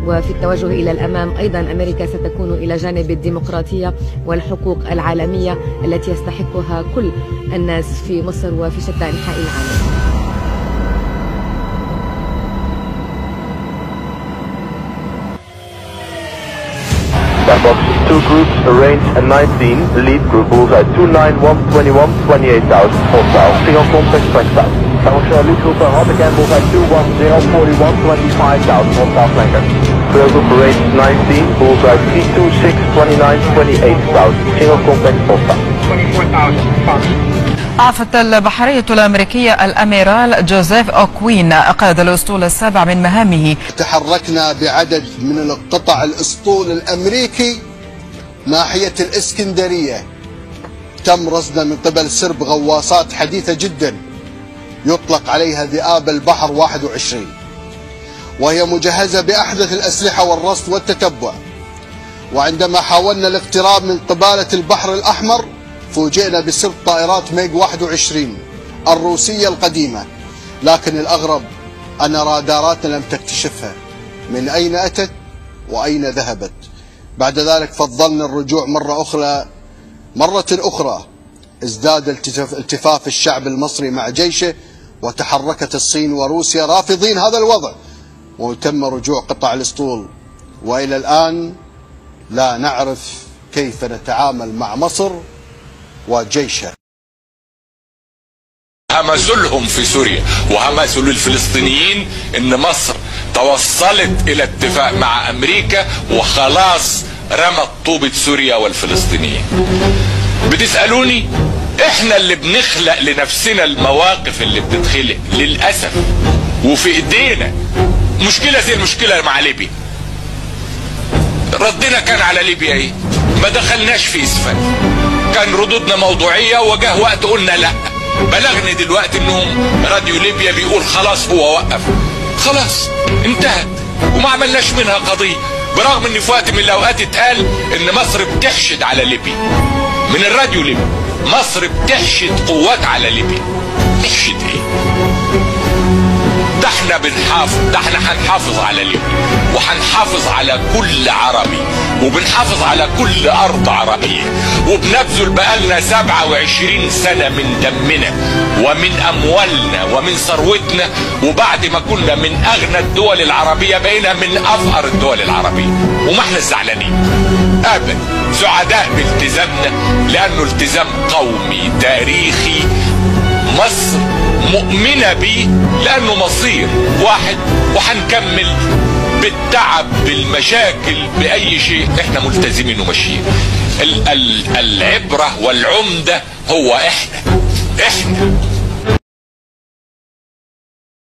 وفي التوجه إلى الأمام أيضا أمريكا ستكون إلى جانب الديمقراطية والحقوق العالمية التي يستحقها كل الناس في مصر وفي شتى أنحاء العالم. Box 2 groups arranged at 19. The lead group bullseye 29121 28,000 hostile. Single contact 20,000. Box lead group hot again bullseye 210 41 25,000 hostile flanker. Third group arranged 19. Bullseye 326 29 28,000. Single contact hostile. 24,000. أعفت البحرية الأمريكية الأميرال جوزيف أوكوين قائد الأسطول السابع من مهامه. تحركنا بعدد من القطع الأسطول الأمريكي ناحية الإسكندرية. تم رصدنا من قبل سرب غواصات حديثة جدا يطلق عليها ذئاب البحر 21، وهي مجهزة بأحدث الأسلحة والرصد والتتبع. وعندما حاولنا الاقتراب من قبالة البحر الأحمر فوجئنا بسرب طائرات ميج 21 الروسية القديمة، لكن الأغرب أن راداراتنا لم تكتشفها من أين أتت وأين ذهبت. بعد ذلك فضلنا الرجوع مرة أخرى. ازداد التفاف الشعب المصري مع جيشه، وتحركت الصين وروسيا رافضين هذا الوضع، وتم رجوع قطع الأسطول. وإلى الآن لا نعرف كيف نتعامل مع مصر وجيشها. همسوا في سوريا وهمسوا للفلسطينيين ان مصر توصلت الى اتفاق مع امريكا وخلاص رمت طوبة سوريا والفلسطينيين. بتسألوني احنا اللي بنخلق لنفسنا المواقف اللي بتتخلق للأسف، وفي ايدينا مشكلة زي المشكلة مع ليبيا. ردنا كان على ليبيا ايه؟ ما دخلناش في اسفل، كان ردودنا موضوعية وجاه وقت قلنا لا. بلغني دلوقتي انهم راديو ليبيا بيقول خلاص هو وقف، خلاص انتهت وما عملناش منها قضية، برغم ان في وقت من الاوقات اتقال ان مصر بتحشد على ليبيا من الراديو ليبيا. مصر بتحشد قوات على ليبيا. تحشد ايه؟ ده احنا بنحافظ، ده احنا هنحافظ على ليبيا وهنحافظ على كل عربي وبنحافظ على كل ارض عربية، وبنبذل بقالنا 27 سنة من دمنا ومن اموالنا ومن ثروتنا، وبعد ما كنا من اغنى الدول العربية بقينا من افقر الدول العربية، وما احنا زعلانين ابدا، سعداء بالتزامنا لانه التزام قومي تاريخي. مصر مؤمنة بيه لانه مصير واحد، وهنكمل بالتعب بالمشاكل باي شيء احنا ملتزمين وماشيين. العبرة والعمدة هو احنا.